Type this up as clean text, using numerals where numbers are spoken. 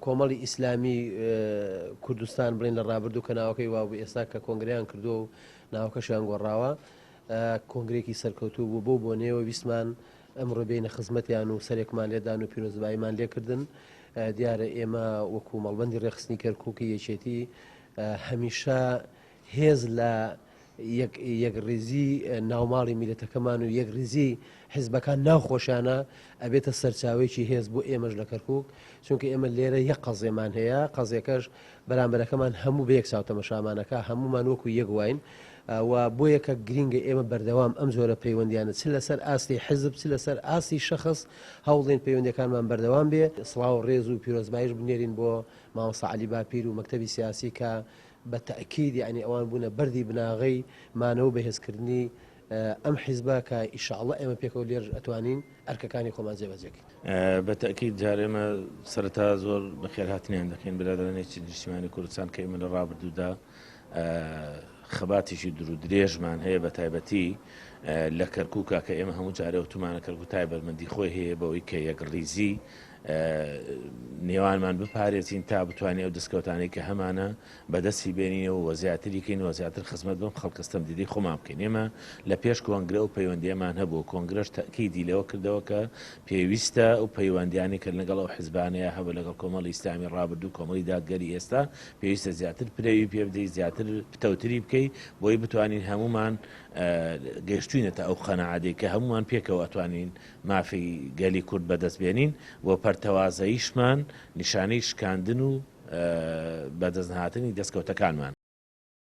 کۆمەڵی ئیسلامی کوردستان بڵێن لە ڕابردوو کە ناوەکەی وابوو ئێستا کە کۆنگرەیان کردووە و ناوەکەشیان گۆڕاوە کۆنگرێکی سەرکەوتوو بوو بەو بۆنەیەوە ویستمان ئەمڕۆ بێینە خزمەتیان و سەرێکمان لێدان و پیرۆزباییمان لێکردن دیارە ئێمە وەکو مەڵبەندی ڕێکخستنی کەرکووکی یەکێتی هەمیشە هێز لە یەکڕیزی ناوماڵی میللەتەکەمان و یەکڕیزی حیزبەکان ناو خۆشیانە ئەبێتە سەرچاوەیەکی هێز بۆ ئێمەش لە کەرکوک چونکە ئێمە لێرە یەک قەزێمان هەیە قەزێکەش بەرامبەرەکەمان هەموو بە یەک چاو تەمەشامانەکە هەمومان وەکو یەک واین و بۆ یەکە گرینگە ئێمە بەردەوام ئەم جۆرە پەیوەندیانە چ لەسەر ئاستی حزب چ لەسەر ئاستی شەخص هەوڵدەین پەیوەندیەکانمان بەردەوام بێ سڵاو ڕێز و پیرۆزبایش بنێرین بۆ مامۆستا عەلی باپیر و مەکتەبی سیاسی کە بە تەئکید یەعنی ئەوان بوونە بەردی بناغەی مانەوە و بەهێزکردنی ئەم حیزبە کە ئیشاڵڵە ئێمە پێکەوە لێرەش ئەتوانین ئەرکەکانی خۆمان جێبەجێ کەین. بە تەئکید جار ئێمە سەرەتا زۆر بەخێرهاتنیان دەکەین برادەرانی یەکێتی نیشتیمانی کوردستان کە ئێمە لە ڕابردوودا خەباتێکی دوور و درێژمان هەیە بە تایبەتی لە کەرکووکا کە ئێمە هەموو جارێ وتومانە کەرکوو تایبەتمەندی خۆی هەیە بەوەی کە یەکڕیزی نێوانمان بپارێزین تا بتوانین ئەو دەستکەوتانەی کە هەمانە بەدەستی بێنینەوە و زیاتری کەین و زیاتر خزمەت بەم خەڵکە ستەمدیدەی خۆمان بکەین. ئێمە لە پێش کۆنگرە ئەو پەیوەندییەمان هەبوو، کۆنگرەش تەئکیدی لەوە کردەوە کە پێویستە ئەو پەیوەندیانەی کە لەگەڵ ئەو حزبانەیا هەبوو لەگەڵ کۆمەڵی ئیسلامی ڕابردوو، کۆمەڵی دادگەری ئێستا، پێویستە زیاتر پرەوی پێ بدەی، زیاتر پتەوتری بکەی بۆی بتوانین هەموومان گەیشتوینەتە ئەو قەناعەتەی کە هەموومان پێکەوە ئەتوانین مافی گەلی کورد بەدەست بێنین و پەرتەوازەییشمان نیشانەی شکاندن و بەدەستنەهاتنی دەستکەوتەکانمان.